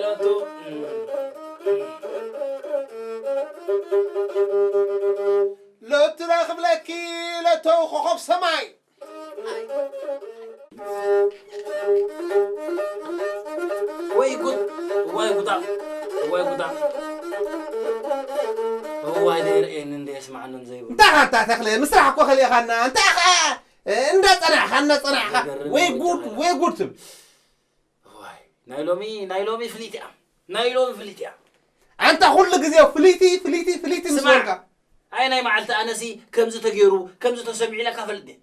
ሎቱ ሎቱ ዶ ክብለኪ፣ ሎቱ ኮኸብ ሰማይ። ወይ ጉድ፣ ወይ ጉዳ፣ ወይ ጉዳ። እዋይ ደርእየኒ እንደ የስማዕንን ዘይብሉ። እንታይ ኣንታ ተኽለ፣ ምስራሕ እኮ ከሊእኻና። እንታይ ኸ እንዳ ጸናሕካ፣ እንዳ ጸናሕካ። ዝገርም ወይ ወይ ጉድ፣ ተኽለ። ወይ ጉድ ትብል። እዋይ፣ ናይ ሎሚ፣ ናይ ሎሚ ፍሊት እያ። ናይ ሎሚ ፍሊት እያ። ኣንታ ኩሉ ግዜ ፍሊቲ፣ ፍሊቲ፣ ፍሊቲ ምስ ስማዕ፣ በልካ። ኣይ ናይ መዓልቲ ኣነሲ ከምዚ ተገይሩ፣ ከምዚ ተሰሚዑ ኢለካ ፈልጥ ድየ?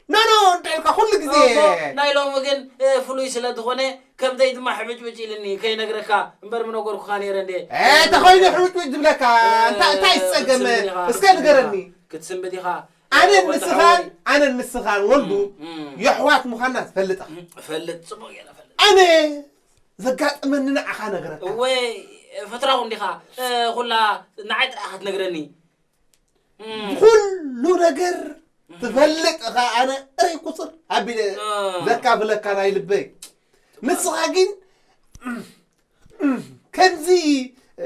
ኖ፣ ኖ፣ እንታይ ኢልካ ኩሉ ግዜ? እኮ፣ ናይ ሎሚ ግን፣ እ፣ ፍሉይ ስለ ዝኾነ፣ ከብደይ ድማ ሕብጭብጭ ኢልኒ፣ ከይነግረካ እምበር ምነገርኩኻ ነይረ እንዴ? እ፣ ተኾይኑ ሕብጭብጭ ዝብለካ፣ እ፣ እንታይ፣ እንታይ ዝጸገመ? ክትስንብድ ኢኻ፣ እስከ ክትስንብድ ንገረኒ። ኢኻ፣ ክትስንብድ ኢኻ። ኣነን ወዲ ንስኻን፣ ሓወይ። ኣነን ንስኻን ወልዱ እም፣ እም። የሕዋት ምዃንና ትፈልጥ ኢኻ። እም፣ እፈልጥ፣ ጽቡቕ ገይረ እፈልጥ። ኣነ ዘጋጠመኒ ንዓኻ ነግረካ። እወ፣ ፈትራኹ እንዲኻ፣ እ፣ ኩላ ንዓይ ጥራሕ ኢኻ ትነግረኒ። እም። ኩሉ ነገር እም። ትፈልጥ ኢኻ፣ ኣነ እረይ ቁጽር ኣቢለ እ። ዘካፍለካ ናይ ልበይ። ንስኻ ግን፣ እም፣ እም፣ ከምዚ፣ እ፣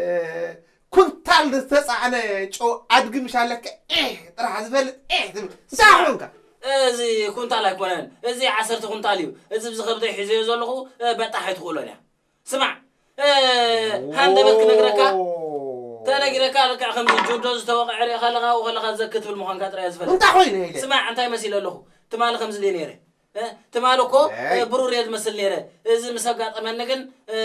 ኩንታል ዝተጻዕነ ጨው ኣድጊ ምሽ ኣለካ፣ ኤህ፣ ጥራሕ ዝፈልጥ፣ ኤህ፣ ትብል። እንታይ ኮንካ? እዚ ኩንታል ኣይኮነን፣ እዚ ዓሰርተ ኩንታል እዩ። እዚ ብዝኸብደይ ሒዘዮ ዘለኹ፣ እ፣ በጣሕ ኣይትኽእሎን እያ። ስማዕ፣ እ፣ ሃንደበት ክነግረካ፣ ኦ። ተነጊረካ፣ ልክዕ ከምዚ ጁዶ ዝተወቕዐ ሪእኻ ኣለኻ፣ ኣብኡ ከለኻ ዘክ ትብል ምዃንካ ጥራይ እየ ዝፈልጥ። እንታይ ኮይኑ ኢለ? ስማዕ፣ እንታይ መሲለ ኣለኹ? ትማሊ ከምዚ ድየ ነይረ? እ፣ ትማሊ እኮ፣ እ፣ ብሩር እየ ዝመስል ነይረ። እዚ ምስ ኣጋጠመኒ ግን፣ እ፣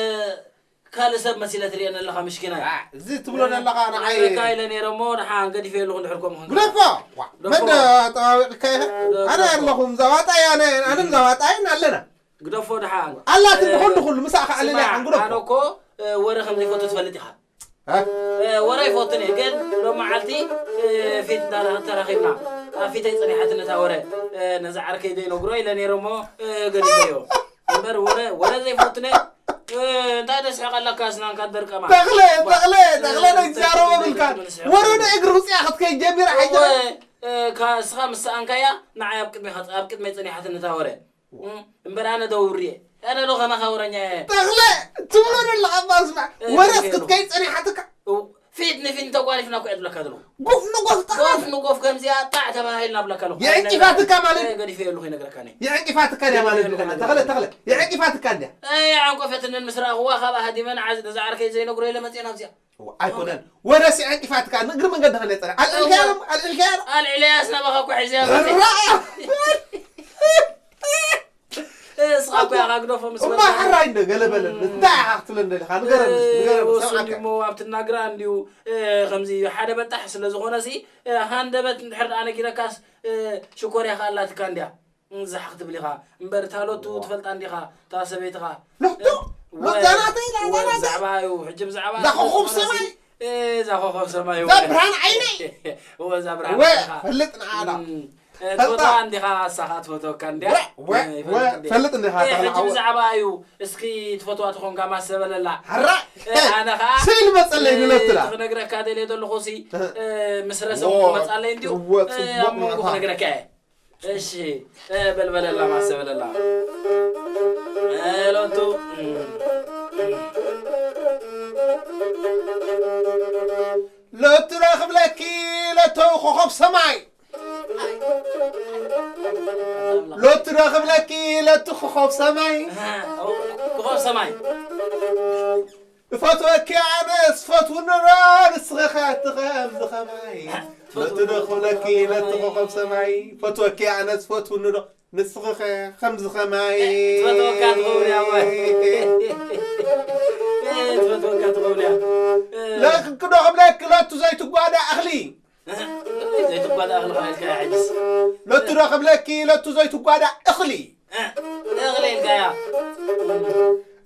ካልእ ሰብ መሲለ ትርእየኒ ኣለኻ፣ ምሽኪናይ። ኣ፣ እዚ ትብሎ ዘለኻ ንዓይ ክነግረካ ኢለ ነይረ እሞ፣ ደሓን ገዲፈዮ ኣለኹ፣ እንድሕር ከምኡ ኾንካ። ግደፎ! ዋ፣ ግደፎ። መን ኣጠባቢቕካ ኢኻ? ግደፎ። ኣነ ኣለኹ፣ ዛዋጣይ፣ ኣነ፣ ኣነን ዛዋጣይን ኣለና። ግደፎ ደሓን። ኣላትኒ እ፣ ኩሉ፣ ኩሉ፣ ምሳኻ ኣለና፣ ስማዕ፣ ኣን ግደፎ። ኣነ እኮ፣ እ፣ ወረ ከም ዘይፈቱ ትፈልጥ ኢኻ። እ? እ፣ ወረ ይፈቱን እየ፣ ግን ሎም መዓልቲ፣ እ፣ ፊት እንዳ ተራኺብና፣ ኣብ ፊተይ ጸኒሓትኒ እታ ወረ። እ፣ ነዛ ዓርከይ ዘይነግሮ ኢለ ነይረ እሞ፣ እ፣ ገዲፈዮ። እምበር ወረ፣ ወረ ዘይፈቱን እየ። እ፣ እንታይ ደስሕቕ ኣለካ፣ ኣስናንካ ደርቀማ። ተኽለ፣ ተኽለ፣ ተኽለ፣ እ፣ ናይ ዛረቦ እንታይ ብልካ። ክትብል ስሕቕ ወረ ትብል? ንእግሪ ውጽኣ ክትከይድ ጀሚራ፣ እወ፣ ሓይጀመ። እ፣ ካ-፣ እስኻ ምስ ሰኣንካያ፣ ንዓይ ኣብ ቅድሜኻ፣ ኣብ ቅድመይ ጸኒሓትኒ እታ ወረ። እም፣ እምበር ኣነ ዶ ውርየ? ኣነ ዶ ከማኻ ወረኛ እየ? ተኽለ፣ ትብሎ ዘለኻ እባ ስማዕ፣ እ፣ ወረስ ገይሩ። ክትከይድ ጸኒሓትካ? እው፣ ፊት ንፊት ተጓኒፍና እኮ እየ ዝብለካ ዘለኹ። ጎፍ ንጎፍ ጠቕላላ። ጎፍ ንጎፍ ከምዚኣ ጣዕ ተባሂልና ብለካ ኣለኹ። የዕንቂፋትካ ማለት? እ፣ ገዲፈ የለኹ ይነግረካ እኔ። የዕንቂፋትካ ድያ ማለት ገዲፈ የለኹ ተኽለ፣ ይነግረካ። ተኽለ፣ የዕንቂፋትካ እንድያ። እ፣ የዕንቆፈትኒ ምስ ረኣኽዋ ካብኣ ሃዲመ ንዓ ነዛ ዓርከይ ዘይነግሮ ኢለ መጺአ ናብዚኣ። ኣይኮነን። ወረስ የዕንቂፋትካ፣ ንእግሪ መንገዲ ከነ ጸኒሓ። ኣልዒልካያ ዶ? ኣልዒልካያ ዶ? ኣልዒለያስ ናባኻ እኮ ሒዘያ መጺአ። ራ! እስኻ እኮ ኢኻ ግደፎ ምስ እማ በልካ። ሕራይ እንደ ገለ በለ። እም። እንታይ ኢኻ ክትብለኒ ደሊኻ? ንገረኒ፣ እ፣ ንገረኒ፣ ወሱ ሰምዓካ። እንዲሞ ኣብ ትናግራ እንዲዩ፣ እ፣ ከምዚ እዩ። ሓደ በጣሕ ስለ ዝኾነ ሲ፣ እ፣ ሃንደበት እንድሕር ደኣ ነጊረካስ፣ እ፣ ሽኮርያ ከኣ ኣላትካ እንድያ። እም፣ ዛሕ ክትብል ኢኻ። እምበር እታ ሎቱ ዋ። ትፈልጣ እንዲኻ፣ እታ ሰበይትኻ። ሎቱ? እ፣ ሎቱ ወይ፣ ዛናተይ፣ ወይ፣ ዛናተይ። ብዛዕባ እዩ። ሕጂ ብዛዕባ እዛ ኮኾብ ዝኾነ ሲ፣ ሰማይ። እ፣ እዛ ኮኾብ ሰማይ እዛ ወይ። ብርሃን ዓይነይ። እወ፣ እዛ ብርሃን ወይ፣ ዓይንኻ። ፈልጥ ንዓና። እም፣ እ፣ ፈልጣ። ትፈትዋ እንዲኻ፣ እሳ ኸኣ ትፈትወካ እንድያ። ወ-፣ ወ-፣ እ፣ ይፈልጥ ወ-፣ እንድያ። ፈልጥ እንዲኻ፣ እ፣ ሕጂ ተኽልዓወት። ብዛዕባ እዩ። እስኪ ትፈትዋ ተኾንካ ማሰ በለላ። ሕራይ። እ፣ ኣነ ኸኣ፣ ስእል መጸለይ እ፣ ንለቱላ። እቲ ክነግረካ ደልየ ዘለኹ ሲ፣ እህ። እ፣ ምስ ረሰምኩ ወ-፣ ክመጻለይ እንድዩ። ወ-፣ እ፣ ጽቡቕ ኣብ መንጎ መርሓ። ክነግረካ እየ። እሺ፣ እ፣ በልበለላ፣ ማሰ በለላ። እ፣ ሎቱ። ሎቱ ዶ ክብለኪ፣ ሎቱ ኮኾብ ሰማይ። ሎቱ ዶ ክብለኪ፣ ሎቱ ኮኾብ ሰማይ። እ፣ ኮኾብ ሰማይ። እፈትወኪ ኣነስ ፈትውኒ ዶ ንስኺ ከኣ እቲ ከምዚ ከማይ። ፈትወኪ ነቲ ኮኾብ ሰማይ። ፈትወኪ ኣነስ ፈትውኒ ዶ ንስኺ ከ ከምዚ ከማይ። ትፈትወካ ትኸውን እያ እሞ። ትፈትወካ ትኸውን እያ። ለክኪ ዶ ክብለኪ ለቱ ዘይትጓዳእ እኽሊ። ዘይትጓዳእ እኽሊ ከማይ ኢልካ ሕጅስ። ለቱ ዶ ክብለኪ ለቱ ዘይትጓዳእ እኽሊ። እኽሊ ኢልካያ።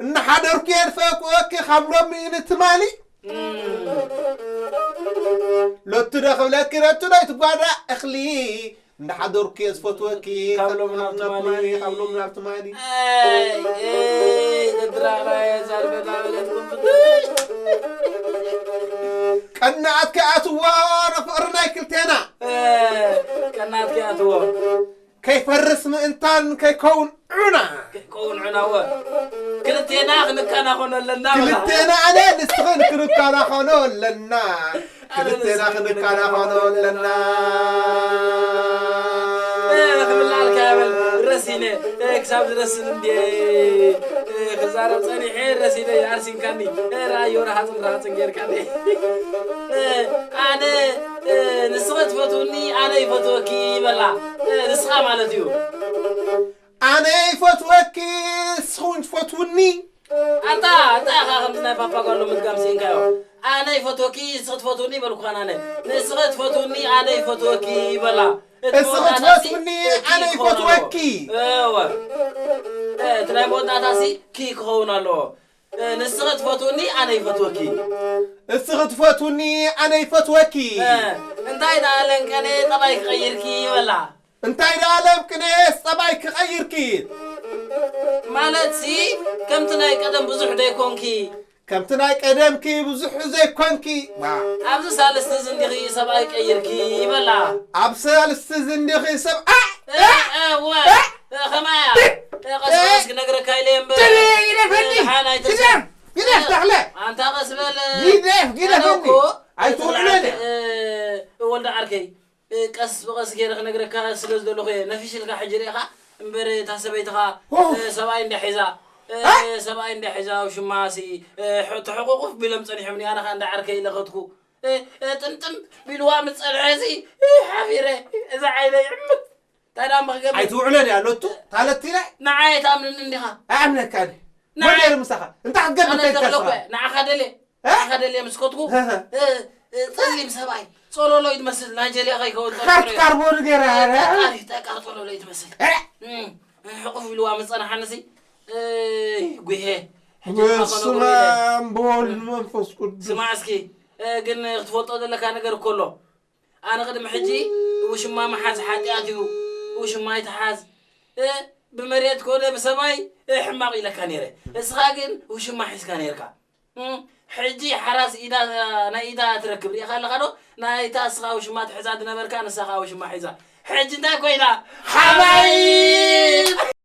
እናሓደርኩ የድፈቅወኪ ካብ ሎሚ ንትማሊ። እም። ለቱ ዶ ክብለኪ ለቱ ዘይትጓዳእ እኽሊ። እንዳሓደርኩ እየ ዝፈትወኪ ካብ ሎሚ ናብ ትማሊ። ካብ ሎሚ ናብ ትማሊ። ኣይ፣ ኤይ፣ ገድራና እየ ዛርበና በለትኩም ፍትሽ። ቀናት ከኣትዎ ንፍቕሪ ናይ ክልቴና። እ፣ ቀናት ከኣትዎ። ከይፈርስ ምእንታን ከይከውን ዑና። ከይከውን ዑና፣ እወ። ክልተ ክልቴና ክንከናኸኖ ኣለና በላ። ክልቴና ኣነ ንስኽን ክንከናኸኖ ኣለና። ክልቴና ክንከናኸኖ ኣለና። ክብላልካ በል ረሲነ ክሳብ ዝረስን እንዴ ክዛረብ ጸኒሐ ረሲነ ኣርሲንካኒ ራዮ ረሃፅን ረሃፅን ጌርካኒ። ኣነ ንስኸ ትፈትውኒ ኣነ ይፈትወኪ ይበላ። ንስኻ ማለት እዩ። ኣነ ይፈትወኪ ንስኹን ትፈትውኒ። ኣንታ ኣንታ ኢኻ ከምዚ ናይ ፓፓጋሎ ምድጋም ስኢንካዮ። ኣነ ይፈትወኪ ንስኺ ትፈትውኒ በልኩኻን ኣነ። ንስኺ ትፈትውኒ ኣነ ይፈትወኪ ይበላ። እቲ እስኺ መወዳእታሲ ትፈትውኒ ኪ ኣነ ክኸውን ኣለዎ። ይፈትወኪ። እወ። እ፣ እቲ ናይ መወዳእታሲ ኪ ክኸውን ኣለዎ። እ፣ ንስኺ ትፈትውኒ ኣነ ይፈትወኪ። እስኺ ትፈትውኒ ኣነ ይፈትወኪ። እ፣ እንታይ ደኣ ለንቀነ ጠባይ ክቐይርኪ ይበላ። እንታይ ደኣ ለንቅነ ጠባይ ክቐይርኪ። ማለትሲ ከምቲ ናይ ቀደም ብዙሕ ደይኮንኪ። ከምቲ ናይ ቀደምኪ ብዙሕ ዘይኮንኪ። ዋ። ኣብዚ ሳልስቲ ዝንዲኺ ሰብኣይ ቀይርኪ ይበላ። ኣብ ሳልስቲ ዝንዲኺ ሰብ ኣ እ፣ እወ፣ እ፣ ኸማያ እ፣ ቀስ በቀስ ክነግረካ ኢለ እየ እምበር ትሪ ይለፈኒ። ደሓን ኣይትርሳ። ግደፍ፣ ግደፍ ተኽለ። ኣንታ ቀስ በል። ግደፍ፣ ግደፍ ኣነ እኒ። እኮ ኣይትውዕለኒ። እ፣ ወልደ ዓርከይ እ፣ ቀስ ብቐስ ገይረ ክነግረካ ስለ ዝደለኹ እየ። ነፊስ ኢልካ ሕጂ ርኢኻ እምበር እታ ሰበይትኻ ኦ። እ፣ ሰብኣይ እንዳ ሒዛ እ፣ እ? ሰብኣይ እንዳ ሒዛ ሽማ ሲ እ፣ ሕ- ተሕቑቑፍ ቢሎም ጸኒሖምኒ ኣነ ኸኣ እንዳ ዓርከይ ኢለ ኸድኩ እ፣ እ፣ ጥምጥም ቢልዋ ምስ ጸንሐ ሲ እ፣ ሓፊረ እዛ ዓይነይ ዕምት እንታይ ደኣ እሞ ክገብር ኣይትውዕለኒ ኣሎቱ ታለቲና ንዓይ ኣይትኣምንኒ እንዲኻ ኣምነካ ንዓይ- ወደር ምሳኻ እንታይ ክትገብር ኣነ ከይድካ ተኽለኩ ስኻ ንዓኻ ደልየ እ? ንዓኻ ደልየ ምስ ከድኩ እ፣ እ። እ፣ እ፣ ጸሊም ሰብኣይ ጸሎሎ ይትመስል ናይጀርያ ከይከውን ካርት ካርቦን ገይረ ጠቃሪ ጠቃሪ ጸሎሎ ይትመስል እ፣ እም፣ ሕቑፍ ኢልዋ ምስ ጸናሓንሲ እይ፣ ጉሄ ሕጂ ድማ ኮነ በስመ ጉሄ። ኣብ በወልድ መንፈስ ቅዱስ ስማዕ እስኪ እ፣ ግን ክትፈልጦ ዘለካ ነገር እኮ ኣሎ ኣነ ቅድሚ ሕጂ ውሽማ ምሓዝ ሓጢኣት እዩ ውሽማ ይትሓዝ እ፣ ብመሬት ኮነ ብሰማይ እ፣ ሕማቕ ኢለካ ነይረ እስኻ ግን ውሽማ ሒዝካ ነይርካ እም፣ ሕጂ ሓራስ ኢዳ ናይ ኢዳ ትረክብ ርኢኻ ኣለኻ ዶ ናይታ እስኻ ውሽማ ትሕዛ ዝነበርካ ንሳ ኸዓ ውሽማ ሒዛ ሕጂ እንታይ ኮይና ሓባይብ